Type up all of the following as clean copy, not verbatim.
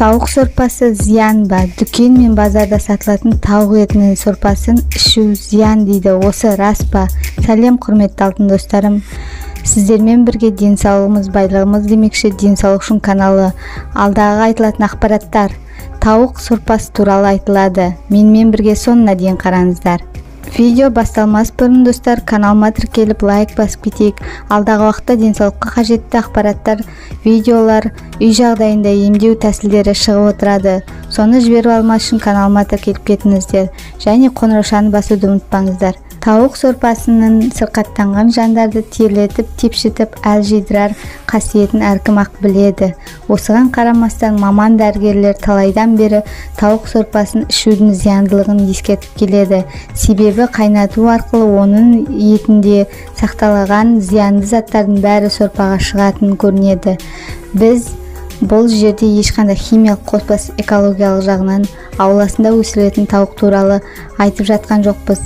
Тауық сорпасы зиян ба? Дүкен мен базарда сатылатын тауық етінің сорпасын ішу зиян дейді. Осы рас па? Сәлем, құрметті алтын достарым. Сіздермен бірге денсаулығымыз байлығымыз демекші, денсаулық үшін каналы. Алдағы айтылатын ақпараттар тауық сорпасы туралы айтылады. Менімен бірге соңына дейін қараңыздар. Видео басталмас бұрын, достар, каналыма тіркеліп, лайк басып кетейік. Алдағы уақытта денсаулыққа қажетті ақпараттар, видеолар, үй жағдайында емдеу тәсілдері шығып отырады. Соны жіберіп алмас үшін каналыма тіркеліп кетіңіздер және қоңыраушаны басуды ұмытпаңыздар. Тауық сорпасының сырқаттанған жандарды терлетіп, тепшітіп, әл жидырар қасиетін әркім-ақ біледі. Осыған қарамастан маман дәрігерлер талайдан бері тауық сорпасын ішудің зияндылығын ескертіп келеді. Себебі қайнату арқылы оның етінде сақталған зиянды заттардың бәрі сорпаға шығатын көрінеді. Біз бұл жерде ешқандай химиялық қоспасыз, экологиялық жағынан ауласында өсірілетін тауық туралы айтып жатқан жоқпыз.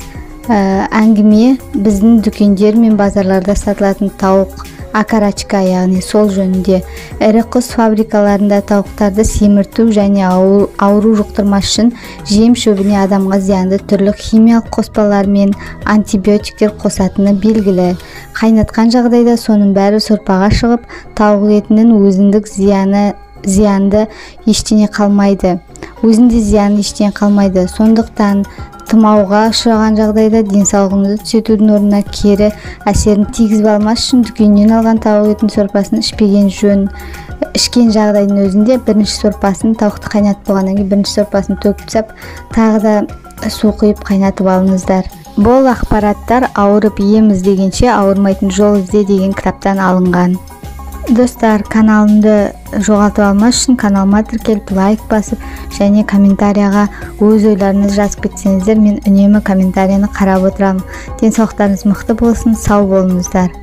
Әңгіме біздің дүкендер мен базарларда сатылатын тауық окорочка, яғни сол жөнінде. Ірі құс фабрикаларында тауықтарды семірту және ауру жұқтырмас үшін жем шөбіне адамға зиянды түрлі химиялық қоспалар мен антибиотиктер қосатыны белгілі. Қайнатқан жағдайда соның бәрі сорпаға шығып, тауық етінің өзіндік зиянды ештеңе қалмайды. Өзінде зияны ештеңе қалмайды. Сондықтан тұмауға ұшыраған жағдайда денсаулығыңызды түзетудің орнына кері әсерін тигізіп алмас үшін дүкеннен алған тауық етінің сорпасын ішпеген жөн. Ішкен жағдайдың өзінде бірінші сорпасын, тауықты қайнатып болғаннан кейін бірінші сорпасын төгіп тастап, тағы да су құйып қайнатып алыңыздар. Бұл ақпараттар «Ауырып ем іздегенше, ауырмайтын жол ізде» деген кітаптан алынған. Достар, каналымды жоғалтып алмас үшін каналыма тіркеліп, лайк басып және комментарияға өз ойларыңызды жазып кетсеңіздер, мен үнемі комментарияны қарап отырамын. Денсаулықтарыңыз мықты болсын, сау болыңыздар.